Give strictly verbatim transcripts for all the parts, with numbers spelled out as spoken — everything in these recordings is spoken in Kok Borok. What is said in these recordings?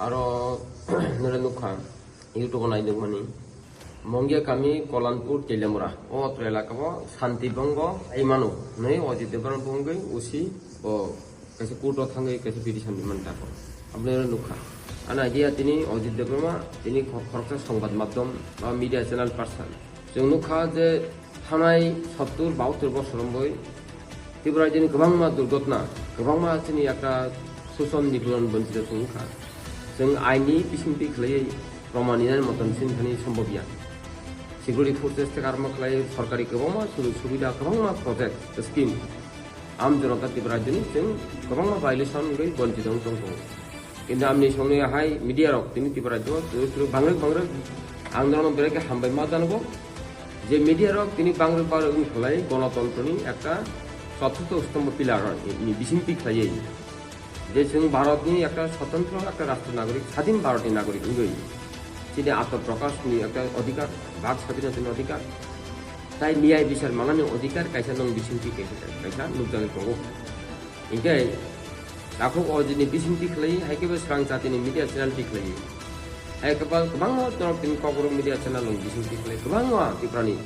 Aro nore nukha, YouTube-o naidokmani. Mongia kami Kolanpur Teliamura. O otro elaka bo Shanti Bongo ai mano. Nei Ajit Debbarma bongwi usi bo kaisa court-o thangwi kaisa petition di manta ko. Aboni nukha. Ana dia tini Ajit Debbarma tini khor-, khoroksa songbat madhyam ba media channel person. Chwng nukha je thanai sottur bahattor bosor romwi Tripura rajyoni kwbangma durghotna, kwbangma chini ekta suson nipiron bonchito chwng wngkha. Chwng aini bisingtwi khlaiwi proman ninani moton chini thani sombobya. Security forces theka arma khlai sorkari kwbangma sujog subida, kwbangma project, scheme, am jonota Tripura rajyoni chwng kwbangma violation wngwi bonchito wng tong tongo. Kintu amni songni hai media rok tini Tripura rajyo turu turu bangrwk bangrwk ang norokno belai khe hambai ma janogo je media rok tini bangrwk bangrwk wng khlai gonotontroni ekta chothuto stombo pillar ni bisingtwi khlaiwi je chwng Bharatni ekta swtantro ekta rashtra nagorik, sadin Bharatni nagorik wngwi chini atma prokashni ekta odhikar, bak swadhinotani odhikar, tai niyai bichar manani odhikar kaisa nwng bisingtwi kaisa, kaisa nukjagwi tongo. Hinkhe takhuk o jini bisingtwi khlai, hai khe bo swrang jatini media channel twi khlai. Hai khe bo kwbangma norok tini Kokborok media channel rok bisingtwi khlai, kwbangma Tiprani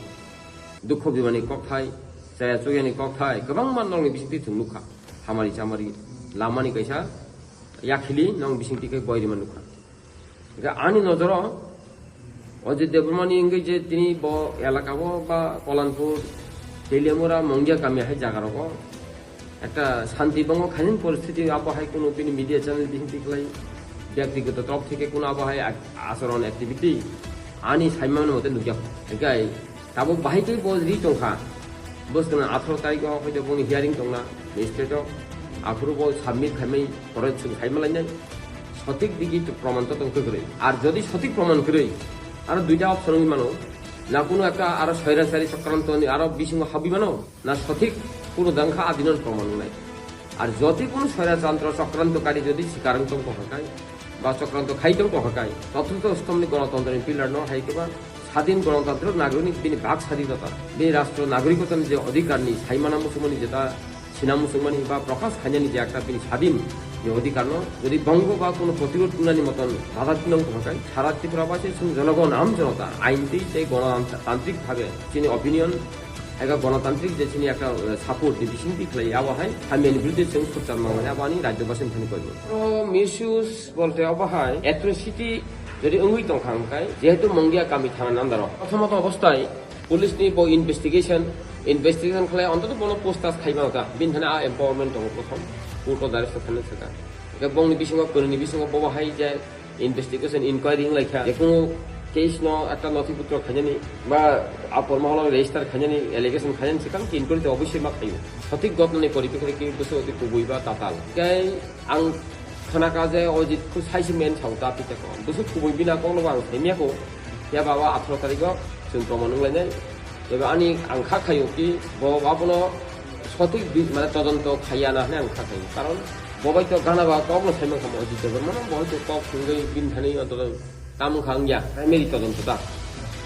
dukho bibani kokthai, chaya chukyani kokthai, kwbangma norokni bisingtwi chwng nukha. Hamari chamari lamani kaisa yakhili norok bisingtwi khe boirima nukha. Hingke ani nojoro Ajit Debbarmani wngwi je tini bo elaka o ba Kolanpur, Teliamura, Mongia kami hai jaga rogo ekta shanti bongo khaini poristiti abo hai kuno bini media channel bisingtwi khlai byaktigoto torop theke kuno abo hai ak-, acharon activity ani saimano mote nukya. Hingke Tabuk bahai khe bo ri tongkha. Bwskang atharo tarikh o hoito boni hearing tongna magistrate o. Aphuru bo submit khaimai pore chwng khaima lainai. Sothik digi to proman to tong kwrwi. Ar jodi sothik proman kwrwi, aro duita option wngwi mano. Na kuno ekta aro soirasari chokranto ni aro bisingo habwi mano. Na sothik kuno dangkha adino proman wngnai. Ar jodi kuno soirasantro chokrantokari jodi sikar wng tong kha kai, ba chokranto khai tong kha kai, chothuto stomni gonotantroni pillar no hai khe ba sadin gonotantro nagorik ni bini bak sadinota, bini rastro nagorikotani je odhikar ni saimana muchungmani jeta sina muchungmani ba prokash khainani je ekta bini sadin je odhikar no jodi bongo ba kuno protirod wngnani moton bada tinong kha kai, sara Tripura basi chwng jonogon am jonota ain twi tei gonotantrik bhabe chini opinion Ega gonotantrik je chini ekta, eh, support ni bisingtwi khlai abo hai hamyani biruddhe chwng sochar mangnai abo ani rajyobasini thani koibo. Oro misuse bolte abo hai atrocity jodi wngwi tongkha hwnkhe jehetu Mongia kami thana nandaro. Prothomoto obostai police ni bo investigation, investigation khlai ontoto bono post tas khaiba ta bini thani a empowerment tongo prothom court o direct thani thaka. Ega bongni bisingo kwnwini bisingo bobo hai je Investigation inquiry wnglaikha. Jekunu case no ekta nothiputro khainani ba apor moholo register khainani allegation khainani swkang ki inquiry to obviously ma khaio. Sothik ghotnani poripekhire ki bwswk oti kubui ba tatal. Tei ang khwnakha je Ojit khu saisi men sao ta pita ko. Bwswk kubui bina kokno bo ang saimya ko. Ya baba atharo tarikh o chwng proman wnglainai. Eba ani ang kha khaio ki bo abono sothik bi-, mane todonto khaiya na hwnwi ang kha khaio. Karon bo bai to gana ba kok no saimang kha mo Ajit Debbarma no, bo hai to kok sungwi bini thani o todon tam wngkha wngya, primary todonto ta.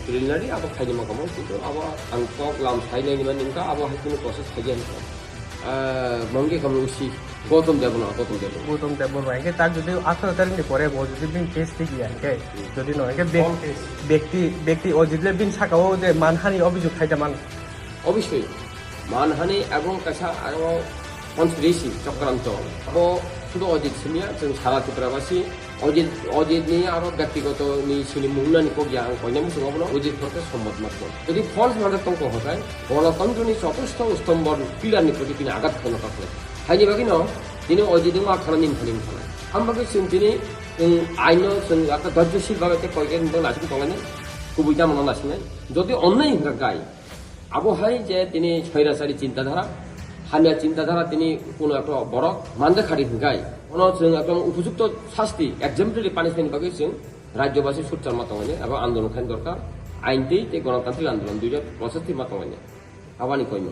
Preliminary abo khaini mangkha mo, kintu abo ang kok lam sainai ni mani wngkha, abo hai kunu process khaiya wngkha. Ah, Mongia kami usi Gautam Debbarma, Gautam Debbarma. Gautam Debbarma, hingke tak jodi atharo tarikh ni pore bo jodi bini case thik ya, hingke jodi no, hingke bek-, All case. Bekti, bekti o jodi le bini saka o je manhani obhijog khai da man. Obviously, manhani ebong kaisa aro conspiracy chokranto. Abo sudu Ojit simya, chwng sara Tripura basi Ojit, Ojit ni aro byaktigoto ni sini mungnani kok ya ang koinai muchung abono Ojit phorte sommat matno. Jodi false matter tongko hokai, gonotantroni chothosto stombor pillar ni proti tini agat khaino kakle. Haini bagwi no, tini Ojit ni ma khana nim khani khana. Am bagwi chwng tini, chwng aino chwng aka dojjo sil bagwi te koike nang naisik tongnai, kubui tamo nang naisik nai. Jodi onnai hingka gai, Abo hai je tini soirasari chintadhara, hamya chintadhara tini kuno ekta borok mande khari hingkai. Ono chwng ekdom upojukto sasti, exemplary punishment bagwi chwng rajyobasi sutchar ma tonglainai, abo andolon khaina dorkar, ain tei tei gonotantrik andolon duijo process twi ma tonglainai. Aboni koimung.